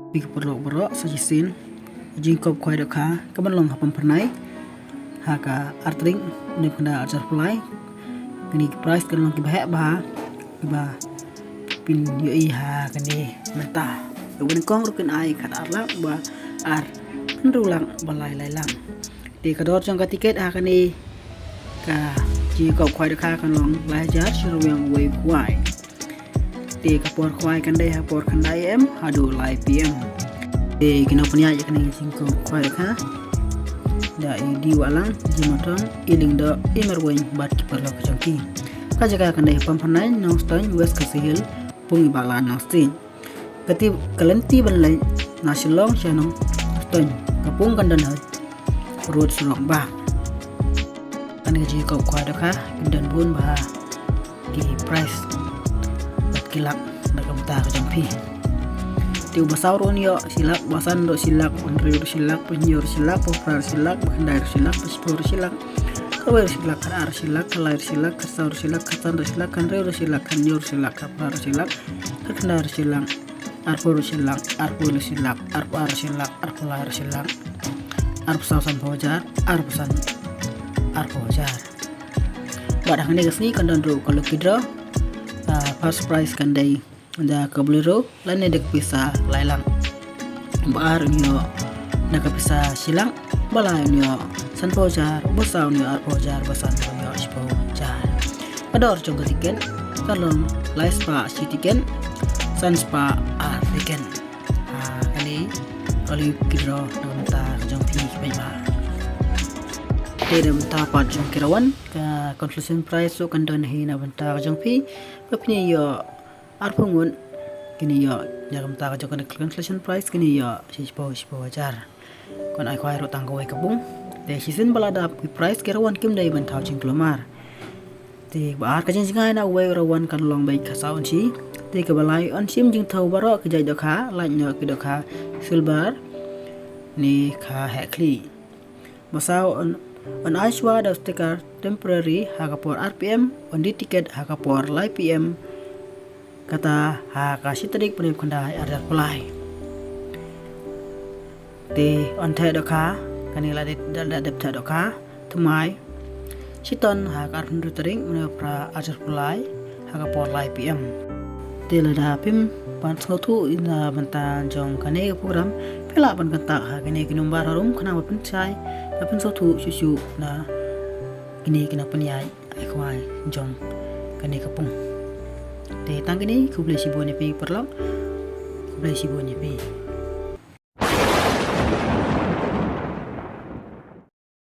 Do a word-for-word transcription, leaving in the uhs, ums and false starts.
Phi ki paralok baroh, sa shisien ka jingkop khwai dohkha ka ban long ha Pamphyrnai ha ka ar tarik Naiwieng ar hajar arphew lai. Kine ki price kan long kiba heh bha kiba phin ïohi ha kane mynta. Kaba nyngkong ruh kin ai khatar lak, ba ar hynriew lak, ba lai lai lak. Te ka dor jong ka tiket ha kane ka jingkop khwai dohkha kan long lai hajar shi ryngwiang wei khwai. Te ka por khwai kan dei ha por khyndai A M haduh lai P M. Te ki nongpynïaid ïa kane ka jingkop khwai dohkha da i Diwalang, Jimatong, i Lyngdoh, i Marweiñ bad ki paralok jong ki. Ka jaka kan dei ha Pamphyrnai, Nongstoiñ, West Khasi Hills, Pung i Bah Lad Nongstoiñ. Ka tip ka lynti ban leit na Shillong sha Nongstoiñ, ka pung kan don ha Road Surok Bah. Kane ka jingkop khwai dohkha kin don bun bha ki price bad ki lak na ka bynta ka jong phi. Te uba saw ruh un ïoh shi lak, ba san ruh shi lak, ba hynriew ruh shi lak, ba hynñiew ruh shi lak, ba phra ruh shi lak, ba khyndai ruh shi lak, ba shiphew ruh shi lak, kawei ruh shi lak, khatar ruh shi lak, khalai ruh shi lak, khatsaw ruh shi lak, khatar ruh shi lak, khathynriew ruh shi lak, khathynñiew ruh shi lak, khaphra ruh shi lak, khatkhyndai ruh shi lak, arphew ruh shi lak, arphew ruh shi lak, arphew ar ruh shi lak, arphew lai ruh shi lak, arphew saw sanphew hajar, arphew san arphew hajar. Bad ha kane ka sngi kan don ruh ka lucky draw. Ah, first prize kan dei da ka Bolero lane da ka pisa lai lak. Ba ar un ïoh na ka pisa shi lak, ba lai un ïoh sanphew hajar, ba saw un ïoh arphew hajar, ba san un ïoh shiphew hajar. Ka dor jong ka tiket ka long lai spah shi tiket, san spah ar tiket. Ha kane ka lucky draw na ka bynta ka jong phi ki paidbah. Te na ka bynta pat jong ki rangwan, ka consolation prize ruh kan don hi na ka bynta ka jong phi. Ba phin ïoh arphew ngut, kin ïoh na ka bynta ka jong ka consolation prize, kin ïoh shiphew, shiphew hajar. Kan ai khwai ruh tang kawei ka pung. Te shisien ba la dap ki prize, ki rangwan kim dei ban thaw jingkulmar. Te ba ar, ka jingjngai na uwei u rangwan kan long beit ka saw inshi. Te kaba lai, yn shim jingthew baroh ki jait dohkha, lait noh ki dohkha silver ne ka heh khlieh. Ba saw, yn, yn ai shuwa da sticker temporary ha ka por ar P M, yn die tiket ha ka por lai P M, kata ha ka shi tarik bnai khyndai ar hajar arphew lai. Te yn theh dohkha, kane la dep, la dep theh dohkha thymmai, shitom ha ka arphew hynriew tarik bnai phra ar hajar arphew lai ha ka por lai P M. Te lada phim pat sngewthuh na ka bynta jong kane ka program, phi lah ban contact ha kine ki number harum khnang ba phin shai, ba phin sngewthuh shuh shuh na kine ki nongpynïaid ai khwai jong kane ka pung. Te tang kine, khublei shibun ïa phi paralok. Khublei shibun ïa phi.